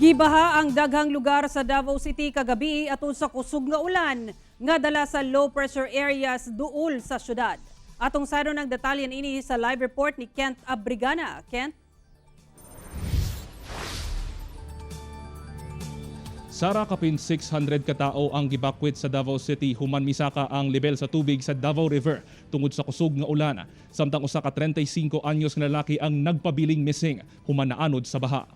Gibaha ang daghang lugar sa Davao City kagabi atol sa kusog nga ulan nga dala sa low pressure areas duol sa syudad. Atong saron ang detalye ini sa live report ni Kent Abrigana. Kent? Sara, kapin 600 katao ang gibakwit sa Davao City human misaka ang level sa tubig sa Davao River tungod sa kusog nga ulan. Samtang usa ka 35 anyos nga lalaki ang nagpabiling missing human naanod sa baha.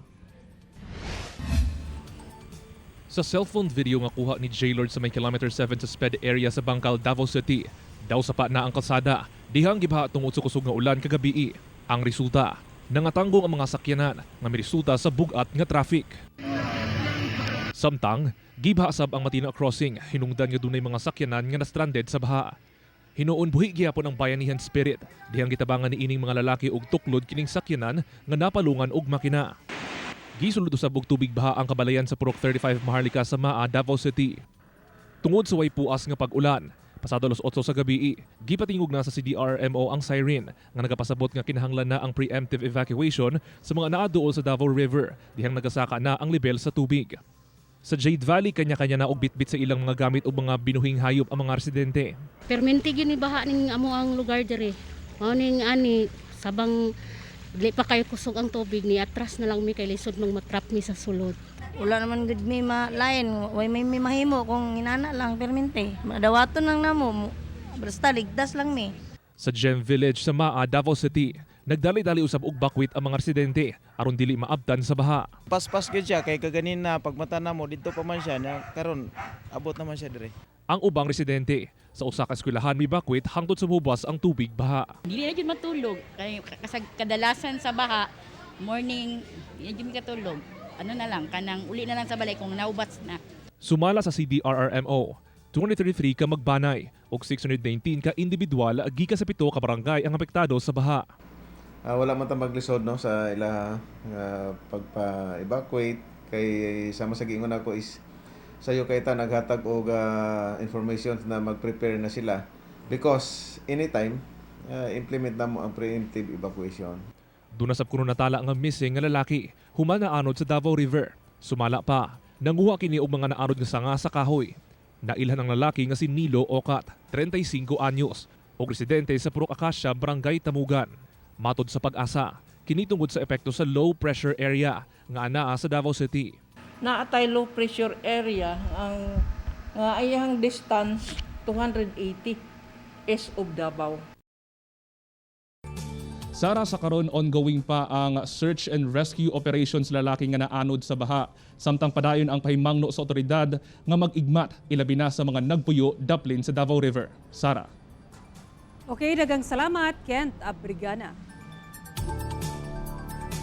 Sa cellphone video nga kuha ni J. Lord sa may kilometer 7 sa SPED area sa Bangkal, Davao City, daw sapa na ang kalsada dihang gibaha tungod sa kusog nga ulan kagabi. Ang resulta, nangatanggong ang mga sakyanan nga miresulta sa bugat nga traffic. Samtang, gibaha sab ang Matina Crossing, hinungdan nga dunay mga sakyanan nga na-stranded sa baha. Hinuon buhi gihapon ang bayanihan spirit dihang gitabangan ni ining mga lalaki og tuklod kining sakyanan nga napalungan og makina. Gisulod usab og tubig baha ang kabalayan sa Purok 35 Maharlika sa Maa, Davao City. Tungod sa way puas nga pag-ulan, pasado alas 8 sa gabi, gipatingog na sa CDRMO ang siren nga nagapasabot nga kinahanglan na ang preemptive evacuation sa mga naaduol sa Davao River dihang nagasaka na ang level sa tubig. Sa Jade Valley, kanya-kanya na og bitbit sa ilang mga gamit o mga binuhing hayop ang mga residente. Perminti gyud ni baha ning amo ang lugar diri. Mao ning ani sabang dili pa kayo kusog ang tubig ni atras na lang mi kay lisod mang matrap mi sa sulod. Wala naman gud mi ma-line, way may mi mahimo kung inana lang permente. Madawaton lang namo, basta ligtas lang mi. Sa Gem Village sa Maa, Davao City, nagdali-dali usab og bakwit ang mga residente aron dili maabtan sa baha. Paspas gyud siya kay kaganina pagmata namo didto pa man siya na karon abot naman siya dire. Ang ubang residente sa usa ka eskwelahan mibakwit hangtod sa mubas ang tubig baha. Dili na jud matulog kay kasag kadalasan sa baha morning di na jud mi katulog. Ano na lang, kanang uli na lang sa balay kung naubas na. Sumala sa CDRRMO, 233 ka magbanay ug 619 ka individual gikan sa 7 ka barangay ang apektado sa baha. Wala man ta maglisod, no, sa ila nga pagpa-evacuate kay sama sa giingon ako is sayo kay ta naghatag og information na mag-prepare na sila because anytime implement na mo ang preemptive evacuation. Duna sab kuno natala nga missing nga lalaki human naanod sa Davao River. Sumala pa, nanguha kini og mga naanod nga sanga sa kahoy. Nailhan ang lalaki nga si Nilo Ocat, 35 anyos, ug residente sa Purok Acacia, Barangay Tamugan. Matod sa PAGASA, kini tungod sa epekto sa low pressure area nga anaa sa Davao City. Naatay low pressure area ang nga ayang distance 280 east of Davao. Sara, sa karon ongoing pa ang search and rescue operations lalaki nga naanod sa baha. Samtang padayon ang pahimangno sa otoridad nga mag-igmat ilabi na sa mga nagpuyo daplin sa Davao River. Sara. Okay, daghang salamat, Kent Abrigana.